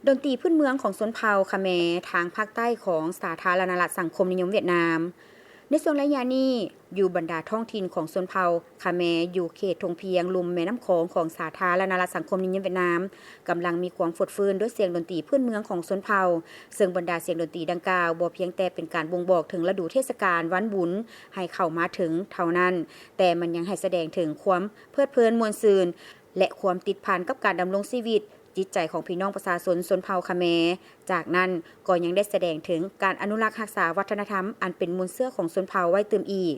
ດົນຕີພື້ນເມືອງຂອງຊົນເຜົ່າຂະແມ ທາງພາກໃຕ້ຂອງສາທາລະນະລັດສັງຄົມນິຍົມຫວຽດນາມ. ໃນຊ່ວງໄລຍະນີ້, ຢູ່ບັນດາທ້ອງຖິ່ນຂອງຊົນເຜົ່າຂະແມ ຢູ່ເຂດທົ່ງພຽງລຸ່ມແມ່ນ້ຳຂອງຂອງສາທາລະນະລັດສັງຄົມນິຍົມຫວຽດນາມ ກຳລັງມີຄວາມຟົດຟື້ນດ້ວຍສຽງດົນຕີພື້ນເມືອງຂອງຊົນເຜົ່າ, ເຊິ່ງບັນດາສຽງດົນຕີດັ່ງກ່າວບໍ່ພຽງແຕ່ເປັນການບົ່ງບອກເຖິງລະດູເທດສະການວັນບຸນໃຫ້ເຂົ້າມາເຖິງເທົ່ານັ້ນ, ແຕ່ມັນຍັງໃຫ້ສະແດງເຖິງຄວາມເພີດເພີນມ່ວນຊື່ນ ແລະ ຄວາມຕິດພັນກັບການດຳລົງຊີວິດ, ຈິດໃຈຂອງພີ່ນ້ອງປະຊາຊົນຊົນເຜົ່າຂະແມ. ຈາກນັ້ນກໍຍັງໄດ້ສະແດງເຖິງການອະນຸລັກຮັກສາວັດທະນະທຳອັນເປັນມູນເຊື້ອຂອງຊົນເຜົ່າໄວ້ຕື່ມອີກ.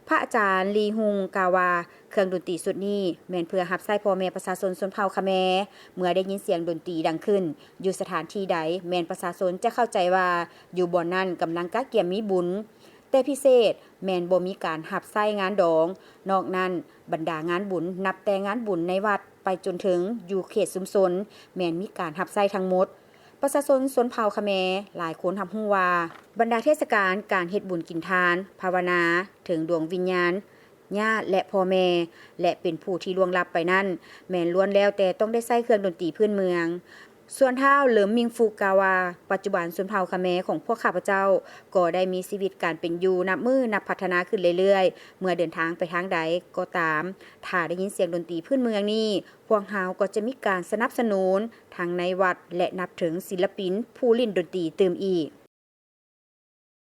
ພະອາຈານ ລີ ຮຸງ ກ່າວວ່າ ເຄື່ອງດົນຕີຊຸດນີ້ແມ່ນເພື່ອຮັບໃຊ້ພໍ່ແມ່ປະຊາຊົນຊົນເຜົ່າຂະແມ. ເມື່ອໄດ້ຍິນສຽງດົນຕີດັງຂຶ້ນຢູ່ສະຖານທີ່ໃດ, ແມ່ນປະຊາຊົນຈະເຂົ້າໃຈວ່າຢູ່ບ່ອນນັ້ນກຳລັງກະກຽມມີບຸນ. ແຕ່ພິເສດແມ່ນບໍ່ມີການຮັບໃຊ້ງານດອງ. ນອກນັ້ນ, ບັນດາງານບຸນ, ນັບແຕ່ງານບຸນໃນວັດໄປຈົນເຖິງຢູ່ເຂດຊຸມຊົນ, ແມ່ນມີການຮັບໃຊ້ທັງໝົດ. ປະຊາຊົນຊົນເຜົ່າຂະແມຫຼາຍຄົນຮັບຮູ້ວ່າ, ບັນດາເທດສະການການເຮັດບຸນກິນທານ, ພາວະນາເຖິງດວງວິນຍານຍາດ ແລະ ພໍ່ແມ່ ແລະ ເປັນຜູ້ທີ່ລ່ວງລັບໄປນັ້ນ, ແມ່ນລ້ວນແລ້ວແຕ່ຕ້ອງໄດ້ໃຊ້ເຄື່ອງດົນຕີພື້ນເມືອງ. ສ່ວນທ້າວ ເລີມ ມິງຟຸກ ກ່າວວ່າ, ປັດຈຸບັນຊົນເຜົ່າຂະແມຂອງພວກຂ້າພະເຈົ້າກໍໄດ້ມີຊີວິດການເປັນຢູ່ນັບມື້ນັບພັດທະນາຂຶ້ນເລື້ອຍໆ. ເມື່ອເດີນທາງໄປທາງໃດກໍຕາມ, ຖ້າໄດ້ຍິນສຽງດົນຕີພື້ນເມືອງນີ້, ພວກເຮົາກໍຈະມີການສະໜັບສະໜູນທັງໃນວັດ ແລະ ນັບເຖິງສິນລະປິນຜູ້ຫຼິ້ນດົນຕີຕື່ມອີກ.